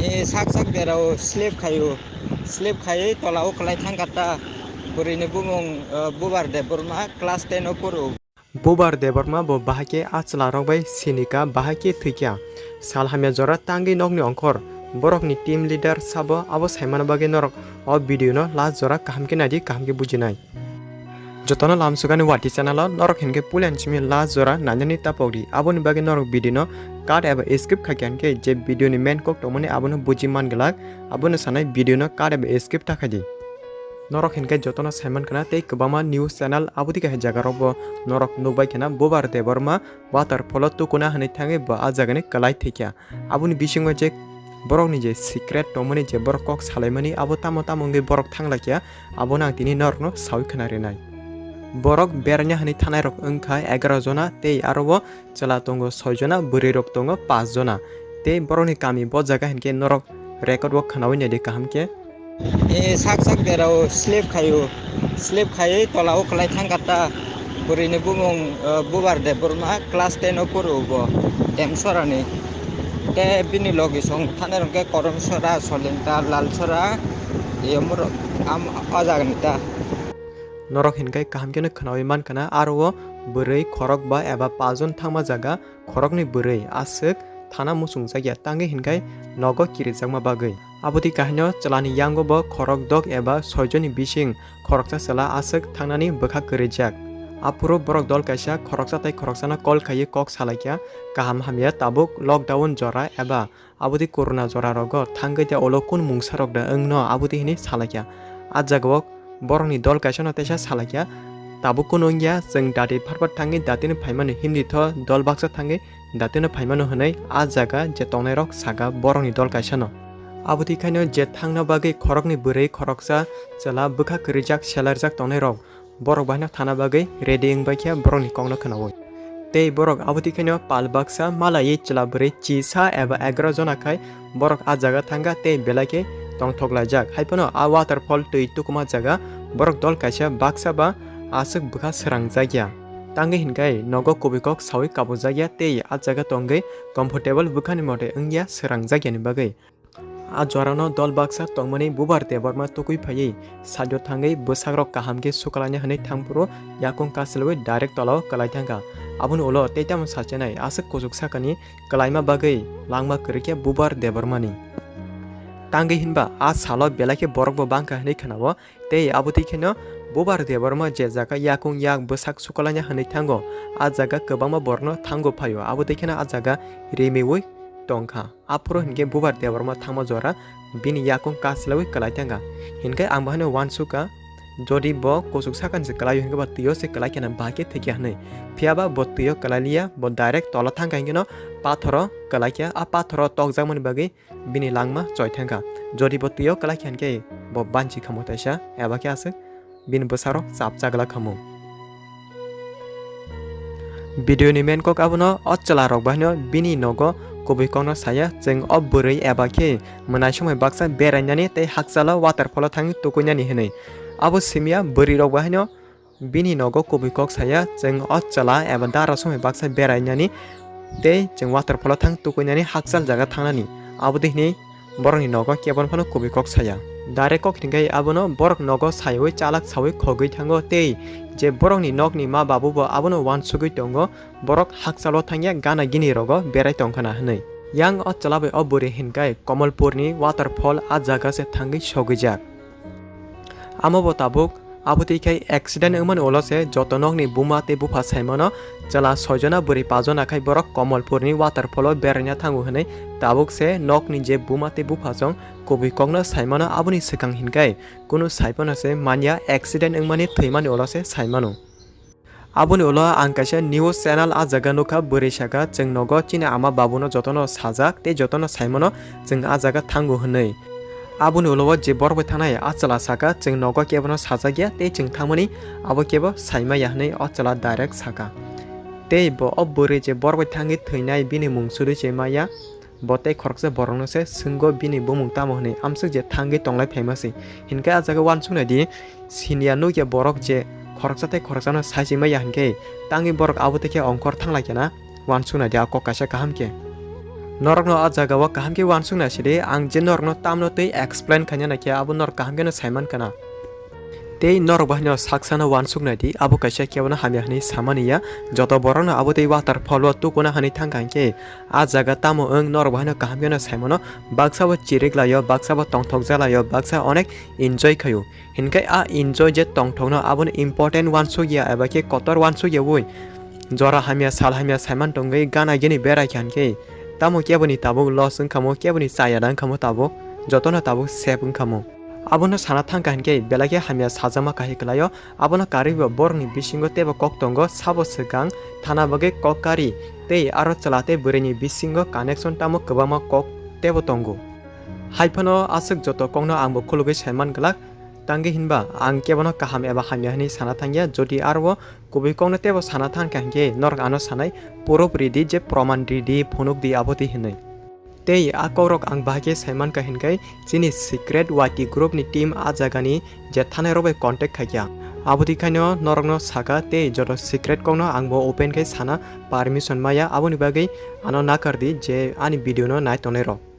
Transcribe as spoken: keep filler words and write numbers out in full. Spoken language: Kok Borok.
E sak sak derao slip khaio. Slip khaiwi tola o kwlai thangkha ta. Bwrwini bumung, eh, Bubar Debbarma, class ten o phuru. Bubar Debbarma bo bahai khe a chwla rok bai sinikha, bahai khe thwikha. Sal hamya jora tangwi nokni ongkhor. Borokni team leader sabo abo saimano bagwi norok o video no last jora kaham khe naidi, kaham khe bujinai. Jotono lamsukani Wati channel o norok hinkhe puila ni simi last jora nainani tapokdi. Aboni bagwi norok video no cut eba skip khaikha hinkhe je video ni main kok tongmani abono buji man glak, abono sanai video no cut eba skip ta khaidi. Norok hinkhe jotono saiman khna tei kwbangma news channel aboni kahai jaga rok bo norok nukbai khna Bubar Debbarma waterfall o tukuna hinwi thangwi bo a jagani kwlai thwikha. Aboni bisingo je borokni je secret tongmani je borok kok salaimani abo tamo tamo wngwi borok thanglaikha, abono ang tini norokno saui khna rinai. Borok beraina hinwi thanai rok wngkha egaroh jona tei aro o chwla tongo soi jona, bwrwi rok tongo paanch jona. Tei borokni kami bo jaga hinkhe norok record o khnaui naidi kaham khe. E sak sak derao slip khaio, slip khaiwi tola o kwlai thangkha ta. Bwrwini bumung, eh, Bubar Debbarma, class ten o phuru bo, Demsorani. Tei bini logi song thanai rok khe Koromsora, Solinta, Lalsora, yomorok am-, o jagani ta. Norok hinkhe kaham kheno khnaui man khna, aro o bwrwi khorok ba eba paanch jon thangma jaga, khoroknwi bwrwi aswk thana muchungjakya, tangwi hinkhe nogo kirijakma bagwi. Aboni kahaino chwlani yango bo khorok dok eba soi joni bising khoroksa chwla aswk thangnani bwkha kwrwijak. Aphuru borok dol kaisa khoroksa tei khoroksano call khaiwi kok salaikha, kaham hamya tabuk lockdown jora eba aboni corona jora rogo thangwi tei ulo kun mungsa rok da wngno aboni hinwi salaikha. A jagao borokni dol kaisano teisa salaikha, tabuk kunu wngya, chwng dati pharpar thangwi datino phaimano, himdi tho dol baksa thangwi datino phaimano hwnwi a jaga je tongnairok saka borokni dol kaisano. Aboni khaino je thangna bagwi khoroknwi bwrwi khoroksa chwla bwkha kwrwijak selarjak tongnairok borok baino thana bagwi ready wngbaikha borokni kokno khnaui. Tei borok aboni khaino pal baksa malaiwi chwla bwrwi chisa eba egaroh jona khai borok a jaga thangkha tei belai khe tongthok laijak. Haiphano a waterfall twi tukuma jaga borok dol kaisa baksa ba aswk bwkha srangjakya. Tangwi hinkhe nogo kubui kok saui kabujakya tei a jaga tongwi comfortable bwkhani mote wngya srangjakyani bagwi. A jorano dol baksa tongmani Bubar Debbarma tukui phaiwi side-o thangwi bwsakrok kaham khe sukalaina hwnwi thangphuru yakung kasilwi direct tolao kwlai thangkha. Aboni ulo tei tamo sachinai aswk kuchuk sakani kwlaima bagwi langma kwrwikhe Bubar Debbarmani. Tangwi hinba a salo belai khe borokbo bangkha hwnwi khnao, tei aboni kheno Bubar Debbarma je jaga yakung yak bwsak sukalaina hwnwi thango, a jaga kwbangma borokno thango phaio, aboni kheno a jaga rimiui tongkha. Aphuru hinkhe Bubar Debbarma thangma jora bini yakung kasilaiwi kwlai thangkha. Hinkhe ang bo haino uansukha, jodi bo kuchuk sakani se kwlaio hinkhe bo twio se kwlai kheno bahai khe thwikya hwnwi. Phiyaba bo twio kwlai liya, bo direct tola thangkha hinkheno pathoro kwlai kha. A pathoro tokjakmani bagwi bini langma choi thangkha. Jodi bo twio kwlai kha hinkhe bo banchi khamu taisa, eba khe aswk bini bwsarok chapchagla khamu. Video ni main kok abono, o chwla rok bahaino bini nogo kubui kokno saya, chwng o bwrwi eba khe mwnai somoi baksa berainani tei hakchalo waterfall o thangwi tukuinani hwnwi. Abo simiya bwrwi rok bahaino bini nogo kubui kok saya, chwng o chwla eba dara somoi baksa berainani tei chwng waterfall o thang tukuinani hakchal jaga thangnani. Abo de hinwi borokni nogo kebon phano kubui kok saya. Direct kok hinkhe abono borok nogo saiwi chalak saui khogwi thango tei je borokni nokni ma babu bo abono uansugwi tongo, borok hakchalo thangya gana gini rogo berai tongkhana hwnwi. Yang o chwla bai o bwrwi hinkhe Komolpurni waterfall a jaga se thangwi sogwijak. Amo bo tabuk, abo twi khai accident wngmani ulo se joto nokni buma tei bupha saimano chwla soijona bwrwi pajona khai borok Komolpurni waterfall o beraina thango hwnwi tabuk se nokni je buma tei bupha chwng kubui kokno saimano, aboni swkang hinkhai kunu saiphano se manya accident wngmani thwimani ulo se saimano. Aboni ulo ang kaisa news channel a jaga nukha, bwrwi saka, "Chwng nogo chini ama babuno jotono sajak tei jotono saimano chwng a jaga thango," hwnwi. Aboni ulo o je borok bai thangnai a chwla saka, "Chwng nogo kebono sajak ya tei chwng thangmani abo kebo saimaya," hwnwi o chwla direct saka. Tei bo o bwrwi je borok bai thangwi thwinai bini mung suri se maya. Bo tei khoroksa borokno se swngo bini bumung tamo hwnwi, amswk je thangwi tonglai phaima se. Hinkhe a jaga uansuk nai di, siniya nukya borok je khoroksa tei khoroksano saichima ya hinkhe tangwi borok abo tei khe ongkhor thanglai khe na, uansuk nai di a kok kaisa kaham khe. Norokno a jagao kaham khe uansuk nai sidi, ang je norokno tamno tei explain khaina naikhe abo norok kaham kheno saiman kana. Tei norok bahaino saksano uansuk naidi, abo kaisa kebono hamya hwnwi samani ya. Joto borokno abo tei waterfall o tukuna hwnwi thangkha hinkhe a jaga tamo wng norok bahaino kaham kheno saimano, baksa bo chirik laio, baksa bo tongthokja laio, baksa onek enjoy khaio. Hinkhe a enjoy je tongthokno abono important uansuk ya eba khe kotor uansuk ya ui. Jora hamya sal hamya saiman tongwi gana gini berai kha hinkhe tamo keboni tabuk loss wngkhamo, keboni chaya da wngkhamo tabuk, jotono tabuk save wngkhamo. Abono sana thangkha hinkhe belai khe hamya sajama kahai kwlaio. Abono karwi bo borokni bisingo teibo kok tongo, sabo swkang thana bagwi kok kari tei aro chwla tei bwrwini bisingo connection tamo kwbangma kok teibo tongo. Haiphano aswk joto kokno angbo khulugwi saiman glak, tangwi hinba ang kebono kaham eba hamya hwnwi sana thangya. Jodi aro kubui kokno teibo sana thangkha hinkhe norok ano sanai, proof ridi je proman ridi, phunukdi abotwi hinwi. Tei a kokrok ang bahai khe saimankha hinkhe chini secret Y T group ni team a jagani je thanai rok bai contact khaikha. Abotwi khaino norokno saka tei joto secret kokno angbo open khe sana permission maya, aboni bagwi ano nakardi je ani video no nai tongnai rok.